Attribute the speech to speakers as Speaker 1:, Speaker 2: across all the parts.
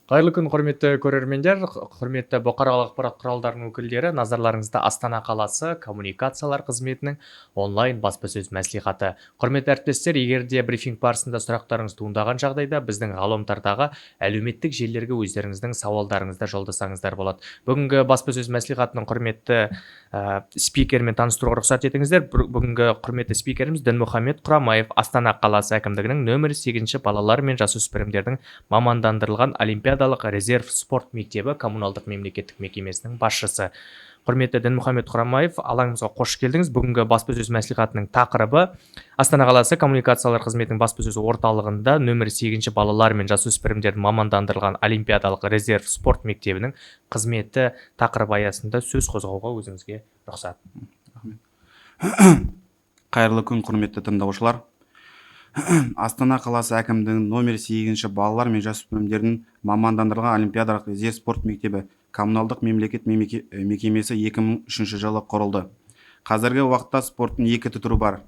Speaker 1: Қайырлы күн, құрметті көрермендер, құрметті бұқаралық ақпарат құралдарының өкілдері! Назарларыңызда Астана қаласы коммуникациялар қызметінің онлайн баспасөз мәслихаты. Құрметті әріптестер, егер де брифинг барысында сұрақтарыңыз туындаған жағдайда, біздің ғаламтордағы әлеуметтік желілерге өздеріңіздің сауалдарыңызды жолдасаңыздар болады. Бүгінгі баспасөз мәслихатының құрметті спикерімен таныстыруға рұқсат етіңіздер. Бүгінгі құрметті спикеріміз Дінмұхаммед Құрамаев, Астана қаласы әкімдігінің нөмірі 8 балалар мен жасөспірімдердің мамандандырылған олимпиадалық резерв спорт мектебі коммуналдық мемлекеттік мекемесінің басшысы. Құрметті Дінмұхаммед Құрамаев, алаңымызға қош келдіңіз! Бүгінгі баспасөз мәслихатының тақырыбы: Астана қаласы коммуникациялар қызметінің баспасөз орталығында нөмірі 8 балалар мен жасөспірімдердің мамандандырылған олимпиадалық резерв спорт мектебінің қызметі тақырыбы аясында сөз қозғауға өзіңізге рұқсат.
Speaker 2: Қайырлы күн, құрметті тыңдаушылар! Астана қаласы әкімдігінің номер 8 балалар мен жасөспірімдердің мамандандырылған олимпиадалық резерв спорт мектебі коммуналдық мемлекет мекемесі 2003 жылы құрылды. Қазіргі уақытта спорттың екі түрі бар: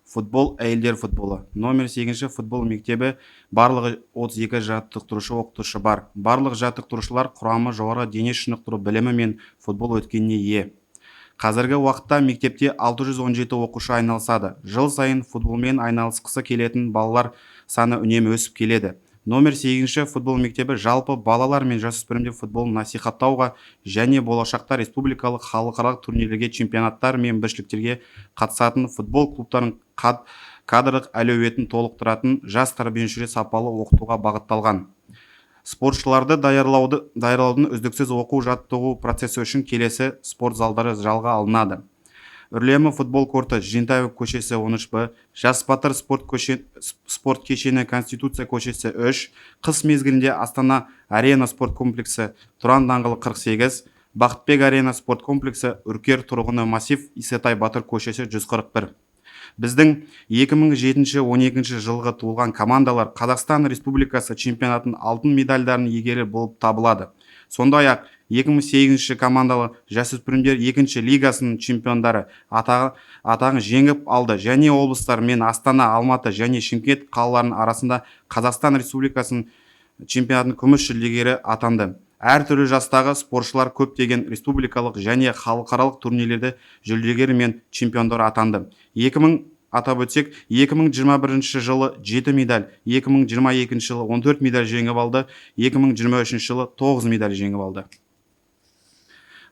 Speaker 2: футбол, әйелдер футболы. Номер 8 футбол мектебі барлығы 32 жаттықтырушы, оқытушы бар. Барлық жаттықтырушылар құрамы жоғары дене шынықтыру білімі мен футбол өткеніне ие. Қазіргі уақытта мектепте 617 оқушы айналысады. Жыл сайын футболмен айналысқысы келетін балалар саны үнемі өсіп келеді. Номер 8 футбол мектебі жалпы балалар мен жасөспірімдер футболын насихаттауға және болашақта республикалық, халықаралық турнирлерге, чемпионаттар мен біріншіліктерге қатысатын футбол клубтарының кадрлық әлеуетін толықтыратын жас тәрбиеленушілерді сапалы оқытуға бағытталған. Спортшыларды даярлаудың үздіксіз оқу жаттығу процесі үшін келесі спорт залдары жалға алынады: Үрлемі футбол корты, Жентаев көшесі 13 б, Жас батыр спорт кешені, Конституция көшесі 3, қыс мезгілінде Астана Арена спорт комплексі, Тұран даңғылы 48, Бақытбек Арена спорт комплексі, Үркер тұрғын үй массив, Исатай батыр көшесі 141. Біздің 2007-12 жылғы туылған командалар Қазақстан Республикасы чемпионатының алтын медальдарының иегері болып табылады. Сондай ақ 2008 командалы жасөспірімдер екінші лигасының чемпиондары атағын жеңіп алды және облыстар мен Астана, Алматы және Шымкент қалаларының арасында Қазақстан Республикасының чемпионатының күміс жүлдегері атанды. Әртүрлі жастағы спортшылар көптеген республикалық және халықаралық турнирлерде жүлдегері мен чемпиондар атанды. 2000, атап өтсек, 2021 жылы 7 медаль, 2022 жылы 14 медаль жеңіп алды, 2023 жылы 9 медаль жеңіп алды.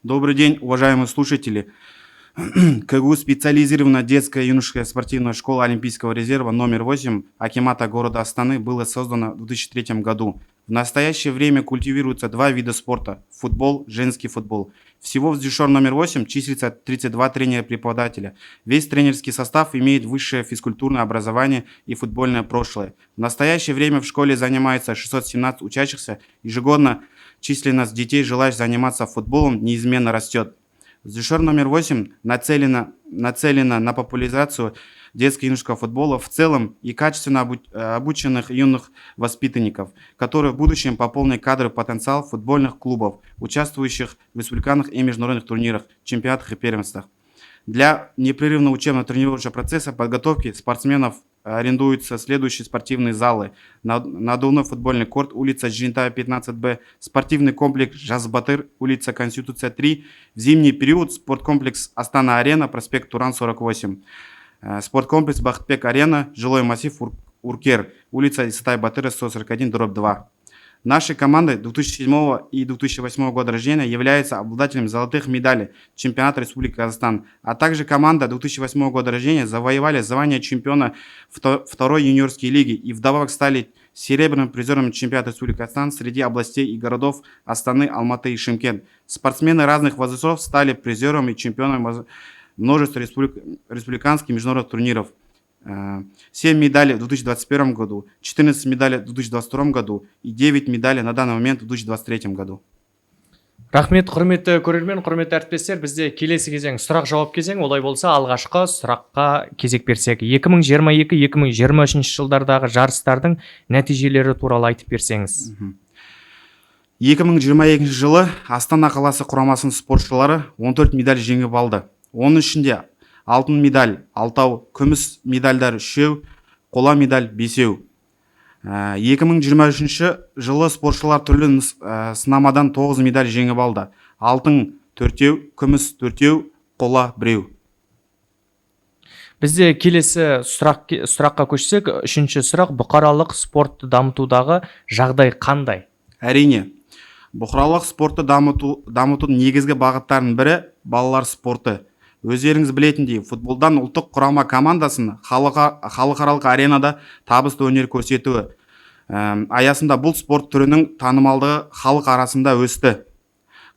Speaker 2: Добрый день, уважаемые слушатели! КГУ специализированная детская и юношеская спортивная школа Олимпийского резерва номер 8 Акимата города Астаны было создано в 2003 году. В настоящее время культивируются два вида спорта – футбол, женский футбол. Всего в ДЮСШ номер 8 числится 32 тренера-преподавателя. Весь тренерский состав имеет высшее физкультурное образование и футбольное прошлое. В настоящее время в школе занимается 617 учащихся. Ежегодно численность детей, желающих заниматься футболом, неизменно растет. ДЮСШ номер 8 нацелена на популяризацию детского и юношеского футбола в целом и качественно обученных юных воспитанников, которые в будущем пополнят кадровый потенциал футбольных клубов, участвующих в республиканских и международных турнирах, чемпионатах и первенствах. Для непрерывного учебно-тренировочного процесса подготовки спортсменов арендуются следующие спортивные залы: Надувной футбольный корт, улица Жентая, 15Б, спортивный комплекс Жас Батыр, улица Конституция, 3, в зимний период спорткомплекс Астана Арена, проспект Туран, 48, спорткомплекс Бахытбек Арена, жилой массив Уркер, улица Исатай Батыра, 141, дробь 2. Наши команды 2007 и 2008 года рождения являются обладателями золотых медалей чемпионата Республики Казахстан, а также команда 2008 года рождения завоевали звание чемпиона второй юниорской лиги и вдобавок стали серебряным призером чемпионата Республики Казахстан среди областей и городов Астаны, Алматы и Шымкент. Спортсмены разных возрастов стали призером и чемпионом множества республиканских и международных турниров. 7 медалей в 2021 году, 14 медалей в 2022 году и 9 медалей на данный момент в 2023 году.
Speaker 1: Рахмет, құрметті көрермен, құрметті әріптестер! Бізде келесі кезең сұрақ жауап кезең. Олай болса, алғашқы сұраққа кезек берсек. 2022-2023 жылдардағы жарыстардың нәтижелері туралы айтып берсеңіз.
Speaker 2: 2022 жылы Астана қаласы құрамасының спортшылары 14 медаль жеңіп алды. Оның ішінде алтын медаль алтау, күміс медальдар үшеу, қола медаль бесеу. 2023 жылы спортшылар түрлі сынамадан 9 медаль жеңіп алды. Алтын 4, күміс 4, қола 1.
Speaker 1: Бізде келесі сұраққа көшсек, үшінші сұрақ: бұқаралық спортты дамытудағы жағдай қандай?
Speaker 2: Әрине, бұқаралық спортты дамытудың негізгі бағыттарының бірі балалар спорты. Өздеріңіз білетіндей, футболдан ұлттық құрама командасының халықаралық аренада табысты өнер көрсетуі аясында бұл спорт түрінің танымалдығы халық арасында өсті.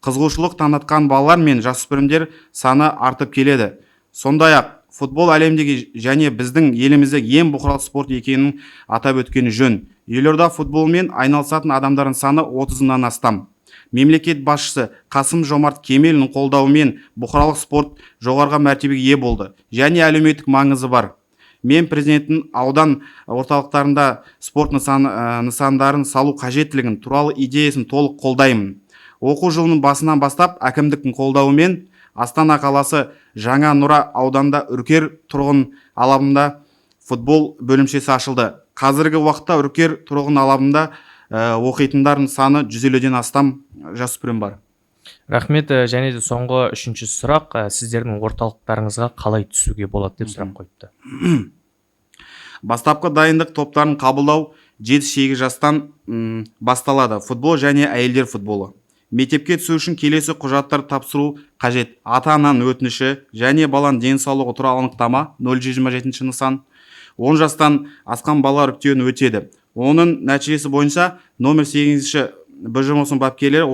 Speaker 2: Қызығушылық танытқан балалар мен жасөспірімдер саны артып келеді. Сондай-ақ футбол әлемдегі және біздің еліміздегі ең бұқаралық спорт екенін атап өткені жөн. Елорда футболмен айналысатын адамдардың саны 30-нан астам. Мемлекет басшысы Қасым Жомарт Кемелұлының қолдауымен бұқаралық спорт жоғарғы мәртебеге ие болды және әлеуметтік маңызы бар. Мен президенттің аудан орталықтарында спорт нысандарын салу қажеттілігін туралы идеясын толық қолдаймын. Оқу жылының басынан бастап әкімдіктің қолдауымен Астана қаласы Жаңа Нұра ауданында Үркер тұрғын алабында футбол бөлімшесі ашылды. Қазіргі уақытта Үркер тұрғын алабында оқитындардың саны 150-ден астам жасөспірім бар.
Speaker 1: Рахмет. Және де соңғы үшінші сұрақ, сіздердің орталықтарыңызға қалай түсуге болады деп сұрақ қойыпты.
Speaker 2: Бастапқы дайындық топтарын қабылдау 7-8 жастан басталады. Футбол және әйелдер футболы. Мектепке түсу үшін келесі құжаттар тапсыру қажет: ата-ананың өтініші және баланың денсаулығы туралы анықтама, 027 нысан. 10 жастан асқан балалар іріктеуін өтеді. Оның нәтижесі бойынша номер 8-ші БЖМ бапкерлері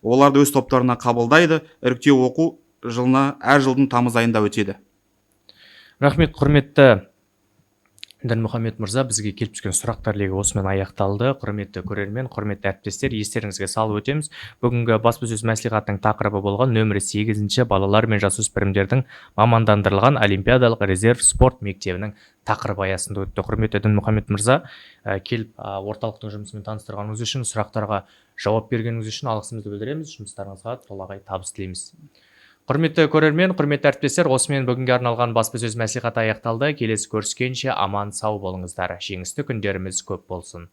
Speaker 2: оларды өз топтарына қабылдайды. Іріктеу оқу жылына әр жылдың тамыз айында өтеді.
Speaker 1: Рахмет, құрметті Дінмұхамед мырза, бізге келіп түскен сұрақтар легі осымен аяқталды. Құрметті көрермен, құрметті әріптестер, естеріңізге салып өтеміз. Бүгінгі баспасөз мәслихатының тақырыбы болған нөмірі 8-ші балалар мен жасөспірімдердің мамандандырылған олимпиадалық резерв спорт мектебінің тақырыбы аясында өтті. Құрметті Дінмұхамед мырза, келіп орталықтың жұмысымен таныстырғаныңыз үшін, сұрақтарға жауап бергеніңіз үшін алғысымызды білдіреміз. Жұмыстарыңызға толағай табыс тілейміз. Құрметті көрермен, құрметті әріптестер, осымен бүгінге арналған баспасөз мәслихаты аяқталды. Келесі көріскенше аман сау болыңыздар. Жеңісті күндеріміз көп болсын.